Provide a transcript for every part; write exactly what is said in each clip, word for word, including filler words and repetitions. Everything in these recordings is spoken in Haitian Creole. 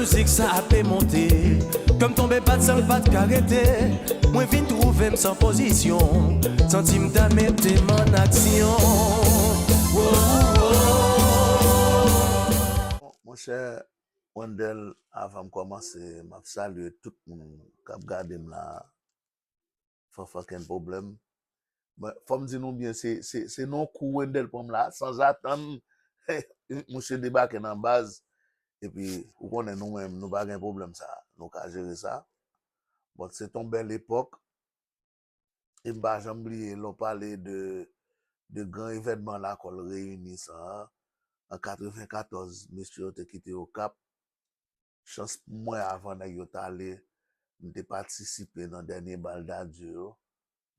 Mizik sa ap monte, kè m tonbe bat san l pa t ka rete. Mwen vin twouve m san pozisyon, santi m ta mete m an aksyon. Wo, wo, wo. Monchè Wendell, avan m kòmanse, m ap salye tout moun k ap gade m la. Fanfankenn pwoblèm. Mwen, fò m di nou byen, se, se, se nan kou Wendell pran m la, sanzatann, misye debake nan baz. Epi, ou konnen nou menm, nou pa gen pwoblèm sa. Nou ka jere sa. Bon, se t on bèl epòk. E m pa janm bliye, lè w pale de, de gran evènman Lakòl Reyini sa a, an katrevenkatòz, mesye yo te kite Okap. Chans pou mwen, avan nèg yo t ale, m te patisipe nan dènye bal Dadye yo.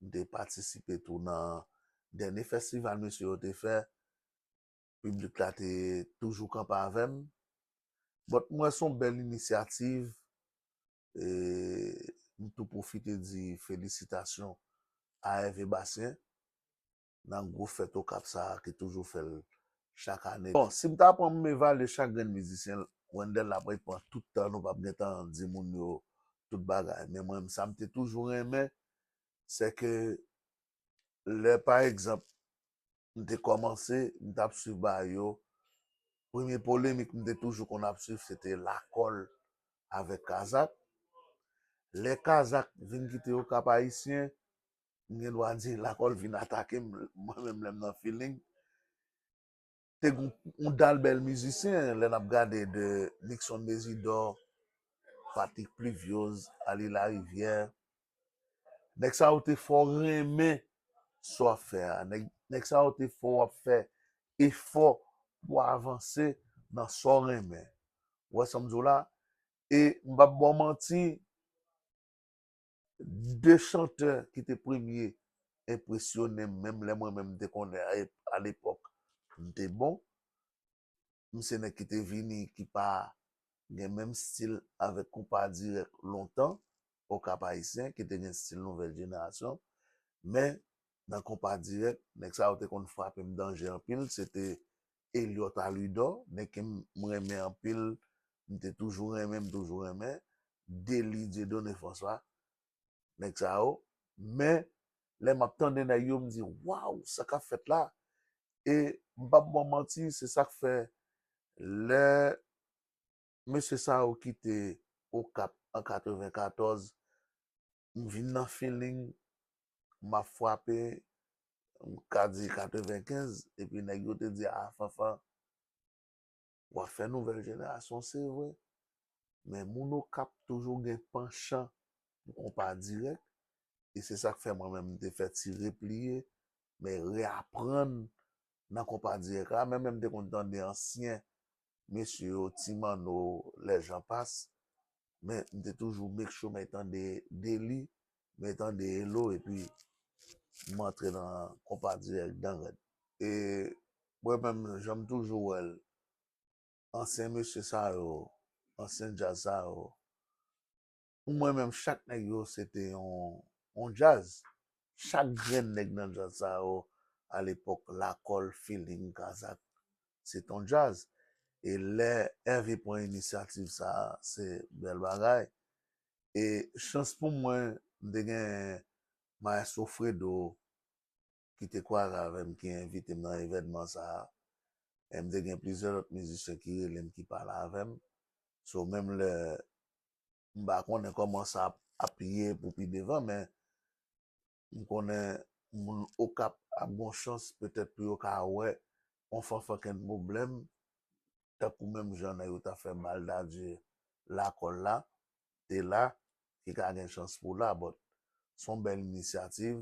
M te patisipe tou nan dènye festival mesye yo te fè. Piblik la te toujou kanpe avè m. But m wè se yon bèl inisyativ. E m tou pwofite di felisitasyon a Hervé Bastien nan gwo fèt Okap sa a ki toujou fè l chak ane. Bon, si m ta pran m evalye chak grenn mizisyen, Wendell ap pran tout tan, nou p ap gen tan di moun yo tout bagay. Men mwen, sa m te toujou renmen, se ke lè, pa egzanp, m te kòmanse, m t ap swiv bagay yo, premye polemik m te toujou konn ap swiv, se te Lakòl avèk Kazak. Lè Kazak vin kite Okap Ayisyen, m gen dwa di Lakòl vin atake m, mwen menm lè m nan feeling. Te gen yon dal bèl mizisyen, lè n ap gade de Nixon Mésidor, Patrick Pluviose, Ali Larivière. Nèg sa yo te fè w renmen sa w ap fè a. Nèg, nèg sa yo te fè w ap fè efò pou w avanse nan sa w renmen. Ou wè sa m di w la? E m p ap ba w manti, de chantè ki te premye enpresyone m, menm lè mwen menm m te konnen a, a lepòk m te bon. M se nèg ki te vini, ki pa gen menm stil avèk Konpa Dirèk lontan, Okap Ayisyen, ki te gen stil nouvèl jenerasyon. Men, nan Konpa Dirèk, nèg sa yo te konn frape m danje anpil, se te Eliot Aludor, nèg ke m, m renmen anpil, m te toujou renmen, m toujou renmen, Dely Dieudonné François, nèg sa yo. Men, lè m ap tande nèg yo, m di, waw, sa k ap fèt la? E m p ap ba w manti, se sa k fè, lè mesye sa yo kite Okap an katrevenkatòz, m vin nan feeling, m ap frape, m ka di katrevenkenz, epi nèg yo te di, a, Fanfan, w ap fè nouvèl jenerasyon, se vre. Men moun Okap toujou gen panchan pou Konpa Dirèk. E se sa k fè mwen menm, m te fè ti repliye, men reyaprann nan Konpa Dirèk la. Men menm m te konn tande ansyen mesye yo, Ti Manno, Les J'en Passe. Men m te toujou make sure mwen tande Dely, mwen tande Elo, epi m antre nan Konpa Dirèk dan rèd. E mwen menm, jan m toujou wè l, ansyen mesye sa yo, ansyen djaz sa yo, pou mwen menm, chak nèg yo, se te yon, yon djaz. Chak grenn nèg nan djaz sa yo, alepòk, Lakòl, Feeling, Kazak, se t on djaz. E lè Hervé pran inisyativ sa a, se bèl bagay. E chans pou mwen, m te gen Maestro Fredo ki te kwaze avè m, ki envite m nan evènman sa a. E m te gen plizyè lòt mizisyen ki rele m, ki pale avè m. So, menm lè m pa konnen kòman sa ap, ap ye pou pi devan, men m konnen moun Okap ap gon chans petèt pou yo ka wè on Fanfankenn pwoblèm, tankou menm jan nèg yo t ap fè bal Dadye Lakòl la, te la, ki ka gen chans pou la, but se on bèl inisyativ.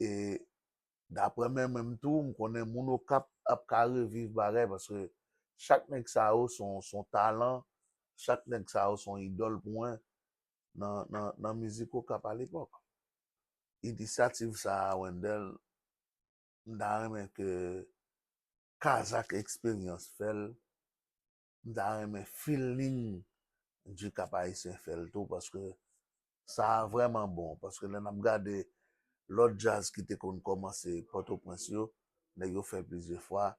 E daprè mwen menm tou, m konnen moun Okap ap ka reviv bagay, paske chak nèg sa yo se on, se on talan, chak nèg sa yo se on idòl pou mwen nan, nan, nan mizik Okap alepòk. Inisyativ sa a, Wendell, m ta renmen ke Kazak Experience fè l, m ta renmen Feeling du Cap Haïtien fè l tou, paske sa a vrèman bon, paske lè n ap gade lòt djaz ki te konn kòmanse Pòtoprens yo, nèg yo fè plizyè fwa.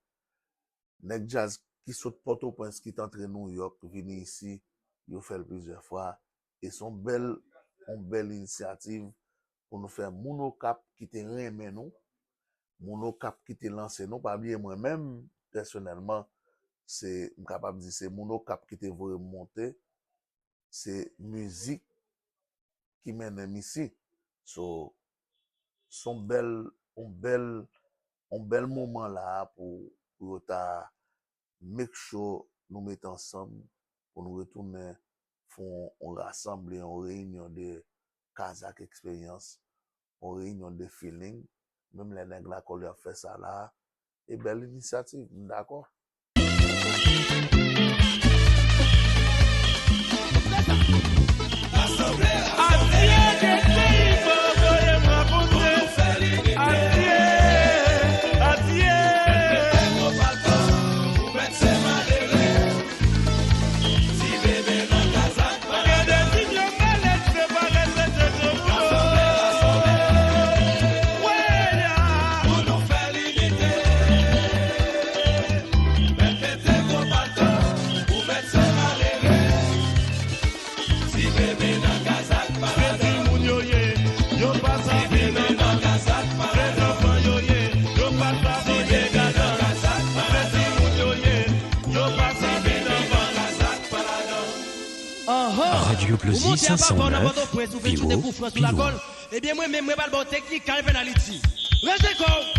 Nèg djaz ki sot Pòtoprens, ki t antre Nouyòk, vini isi, yo fè l plizyè fwa. E se yon bèl, yon bèl inisyativ pou nou fè moun Okap ki te renmen nou, moun Okap ki te lanse nou. Pa bliye mwen menm, pèsonèlman, se, m kapab di se moun Okap ki te voye m monte, se mizik ki mennen m isi. So, se yon bèl, yon bèl, yon bèl moman la a pou, pou yo ta make sure nou mete ansanm pou nou retounen fè yon, yon rasanble, yon reyinyon de Kazak Eksperyans, yon reyinyon de feeling. Menm lè nèg lakòl yo ap fè sa la a, e bèl inisyativ, m dakò. Radyo Plozi senk san nèf, pi wo, pi lwen. Ebyen, mwen menm, mwen pral ba w technical penalty. Ranje kò w!